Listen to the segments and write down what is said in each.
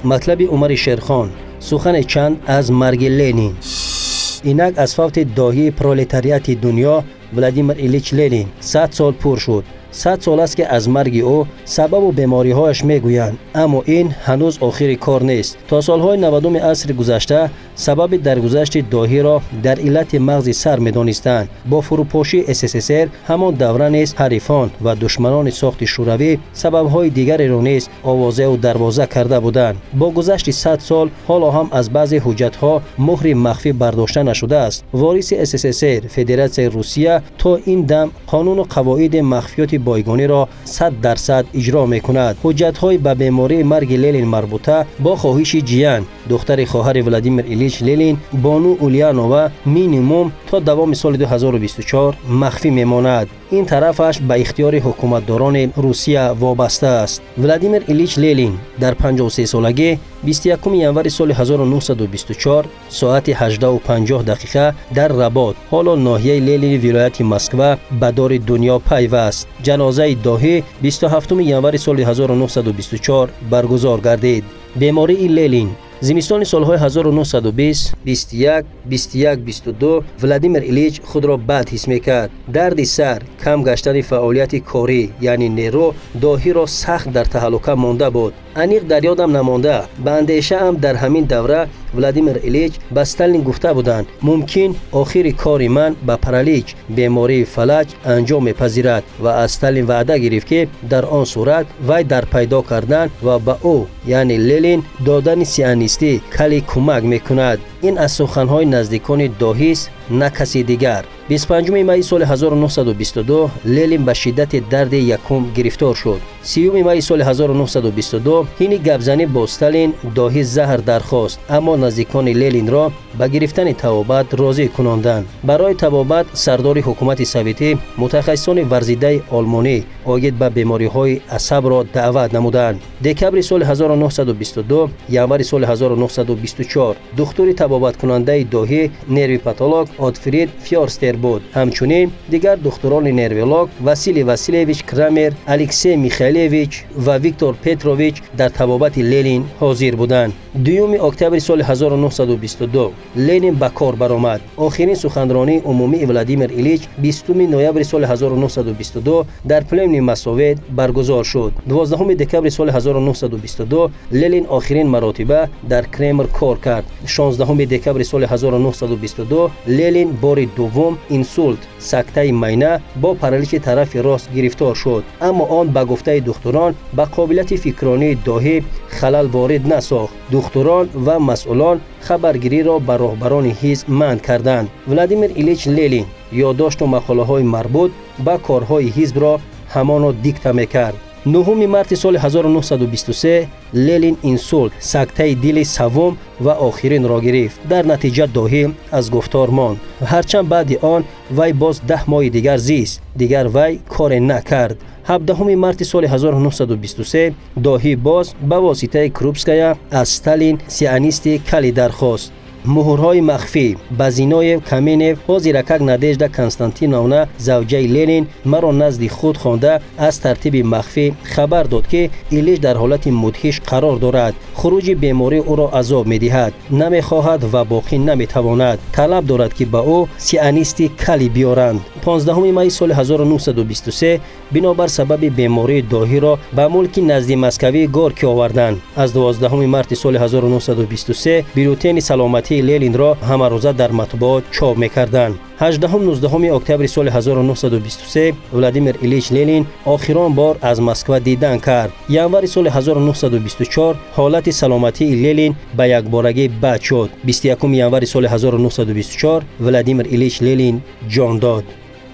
Матлаби Умари Шерхон. Сухане чанд аз марги Ленин. Инак аз фавти доҳии пролетариати дунё Владимир Илич Ленин 100 сол пур шуд. 100 сол аст, ки аз марги ӯ сабабу бемориҳояш мегӯянд, аммо ин ҳанӯз охири кор нест. То солҳои 90-уми асри гузашта сабаби даргузашти доҳиро дар иллати мағзи сар медонистанд. Бо фурӯпошии СССР ҳамон давра низ ҳарифон ва душманони сохти шӯравӣ сабабҳои дигареро низ овозеу дарвоза карда буданд. Бо гузашти 100 сол ҳоло ҳам аз баъзе ҳуҷҷатҳо муҳри махфӣ бардошта нашудааст. Вориси СССР, Федератсияи Русия, то ин дам қонуну қавоиди махфиёти бойгониро 100% иҷро мекунад. Ҳуҷҷатҳои ба бемории марги Ленин марбута бо хоҳиши ҷиян, духтари хоҳари Владимир Илич Ленин, бону Ульянова, минимум то давоми соли 2024 махфӣ мемонад. Ин тарафаш ба ихтиёри ҳукуматдорони Русия вобаста аст. Владимир Илич Ленин дар 53-солагӣ 21 январи соли 1924 соати 18:50 дақиқа дар Работ, ҳоло ноҳияи Ленини вилояти Москва, ба дори дунё пайваст. Ҷанозаи доҳӣ 27 январи соли 1924 баргузор гардид. Бемории Ленин. Зимистони солҳои 1920, 21, 21, 22 Владимир Илич худро бад ҳис мекард. Дарди сар, кам гаштани фаъолияти корӣ, яъне нерӯ, доҳиро сахт дар таҳаллука монда буд. Аниқ дар ёдам намонда, ба андешаам, дар ҳамин давра Владимир Илич ба Сталин гуфта буданд: мумкин охири кори ман ба паралич, бемории фалаҷ анҷом мепазирад, ва аз Сталин ваъда гирифт, ки дар он сурат вай дар пайдо кардан ва ба ӯ, яъне Ленин, додани сианистӣ калий кӯмак мекунад. Ин аз суханҳои наздикони доҳист, на каси дигар. 25 майи соли 1922 Ленин ба шиддати дарди якум гирифтор шуд. 30 майи соли 1922 ҳини гапзанӣ бо Сталин доҳӣ заҳр дархост, аммо наздикони Ленинро ба гирифтани табобат розӣ кунонданд. Барои табобат сардори ҳукумати советӣ мутахассисони варзидаи олмонӣ оид ба бемориҳои асабро даъват намуданд. Декабри соли 1922, январи соли 1924 духтури табобаткунандаи доҳӣ нервипатолог Отфрид Фёрстер буд. Ҳамчунин дигар духтурони нерволог Василий Василевич Крамер, Алексей Михайлович ва Виктор Петрович дар табобати Ленин ҳозир буданд. 2 октябри соли 1922 Ленин ба кор баромад. Охирин суханронии умумии Владимир Илич 20 ноябри соли 1922 дар пленуми Моссовет баргузор шуд. 12 декабри соли 1922 Ленин охирин маротиба дар Кремл кор кард. 16 декабри соли 1922 Ленин бори дуввум инсулт, сактаи майна бо параличи тарафи рост гирифтор шуд, аммо он ба гуфтаи духтурон ба қобилияти фикронии доҳӣ халал ворид насохт. Духтурон ва масъулон хабаргириро ба роҳбарони ҳизб манъ карданд. Владимир Илич Ленин ёддошту мақолаҳои марбут ба корҳои ҳизбро ҳамоно дикта мекард. 9 марти соли 1923 Ленин инсулт, сактаи дили саввум ва охиринро гирифт. Дар натиҷа доҳӣ аз гуфтор монд. Ҳарчанд баъди он вай боз 10 моҳи дигар зист, дигар вай коре накард. 17 марти соли 1923 доҳӣ боз ба воситаи Крупская аз Сталин сианисти калий дархост. Муҳурҳои махфӣ. Базиноев, Каменев: ҳозиракак Надежда Константиновна, завҷаи Ленин, маро назди худ хонда аз тартиби махфӣ хабар дод, ки Илич дар ҳолати мудҳиш қарор дорад. Хуруҷи беморӣ ӯро азоб медиҳад, намехоҳад ва боқӣ наметавонад. Талаб дорад, ки ба ӯ сианисти калий биёранд. 15 майи соли 1923 бинобар сабаби бемории доҳиро ба мулки назди Москавии Горки оварданд. Аз 12 марти соли 1923 бюллетени саломатии Ленинро ҳамарӯза дар матбуот чоп мекарданд. 18-19 октябри соли 1923 Владимир Илич Ленин охирон бор аз Москва дидан кард. Январи соли 1924 ҳолати саломатии Ленин ба якборагӣ бад шуд. 21 январи соли 1924 Владимир Илич Ленин ҷон дод.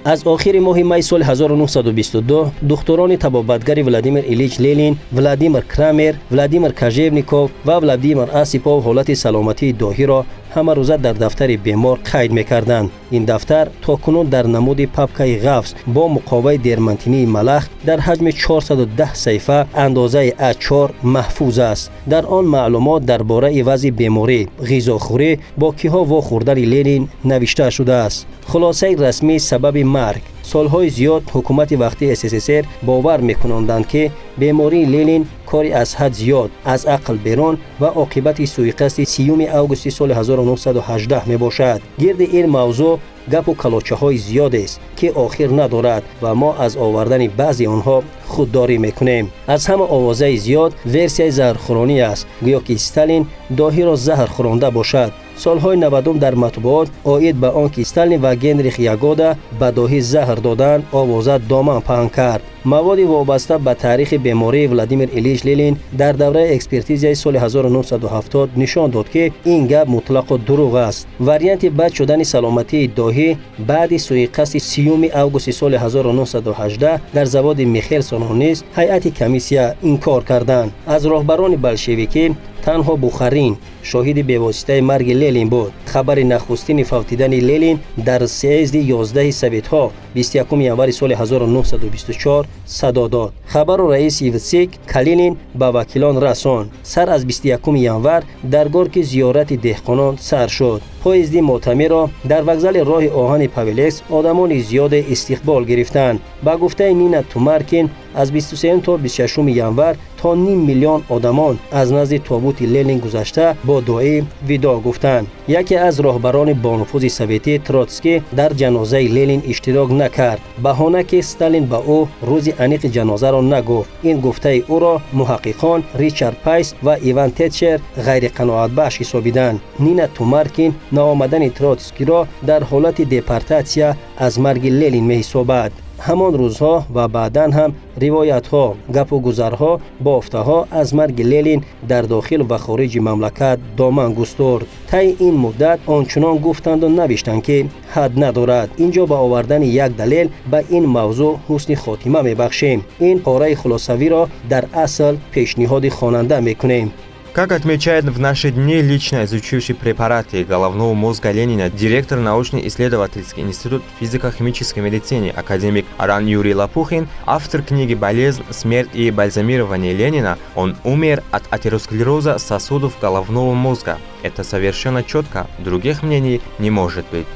Аз охири моҳи май соли 1922 духтурони табобатгари Владимир Илич Ленин, Владимир Крамер, Владимир Кожевников ва Владимир Осипов ҳолати саломатии доҳиро ҳамарӯза дар дафтари бемор қайд мекарданд. Ин дафтар то кунун дар намуди папкаи ғафз бо муқоваи дермантинии малах дар ҳаҷми 410 саҳифа андозаи А4 маҳфуз аст. Дар он маълумот дар бораи вазъи беморӣ, ғизохӯрӣ, бо киҳо вохӯрдани Ленин навишта шудааст. Хулосаи расмии сабаби марг. Солҳои зиёд ҳукумати вақтии СССР бовар мекунонданд, ки бемории Ленин Кори аз ҳад зиёд, аз ақл берун ва оқибати суиқасди 30 августи соли 1918 мебошад. Гирди ин мавзӯъ гапу калочаҳои зиёдест, ки охир надорад ва мо аз овардани баъзе онҳо худдорӣ мекунем. Аз ҳама овозаи зиёд версияи заҳрхӯронӣ аст, гӯё ки Сталин доҳиро заҳр хӯронда бошад. Солҳои 90 дар матбуот оид ба он ки Сталин ва Генрих Ягода ба доҳӣ заҳр доданд, овоза доман паҳн кард. Маводи вобаста ба таърихи бемории Владимир Ильич Ленин дар давраи экспертизияи соли 1970 нишон дод, ки ин гап мутлақо дурӯғ аст. Варианти бад шудани саломатии доҳӣ баъди суиқасди 30 августи соли 1918 дар заводи Михелсонро низ ҳайати комиссия инкор карданд. Аз роҳбарони болшевикӣ танҳо Бухарин шоҳиди бевоситаи марги Ленин буд. Хабари нахустини фавтидани Ленин дар съезди 11 советҳо 21 январи соли 1924 садо дод. Хабарро раиси ВЦИК Калинин ба вакилон расонд. Сар аз 21 январ дар Горки зиёрати деҳқонон сар шуд. Поезди мотамиро дар вокзали роҳи оҳани Павелекс одамони зиёде истиқбол гирифтанд. Ба гуфтаи Нина Тумаркин, аз 23 то 26 январ то ним миллион одамон аз назди тобути Ленин гузашта бо дуои видоъ гуфтанд. Яке аз роҳбарони бонуфузи советӣ Троцкий дар ҷанозаи Ленин иштирок накард. Баҳона ки Сталин ба ӯ рӯзи аниқи ҷанозаро нагуфт. Ин гуфтаи ӯро муҳаққиқон Ричард Пайс ва Иван Тетчер ғайриқаноатбахш ҳисобиданд. Нина Тумаркин наомадани Троцкиро дар ҳолати депортатсия аз марги Ленин меҳисобад. Ҳамон рӯзҳо ва баъдан ҳам ривоятҳо, гапу гузарҳо, бофтаҳо аз марги Ленин дар дохил ва хориҷи мамлакат доман густурд. Таи ин муддат ончунон гуфтанду навиштанд, ки ҳад надорад. Инҷо ба овардани як далел ба ин мавзӯъ ҳусни хотима мебахшем. Ин пораи хулосавиро дар асл пешниҳоди хонанда мекунем. Как отмечает в наши дни лично изучивший препараты головного мозга Ленина, директор научно-исследовательский институт физико-химической медицины, академик РАН Юрий Лопухин, автор книги «Болезнь, смерть и бальзамирование Ленина», он умер от атеросклероза сосудов головного мозга. Это совершенно четко, других мнений не может быть.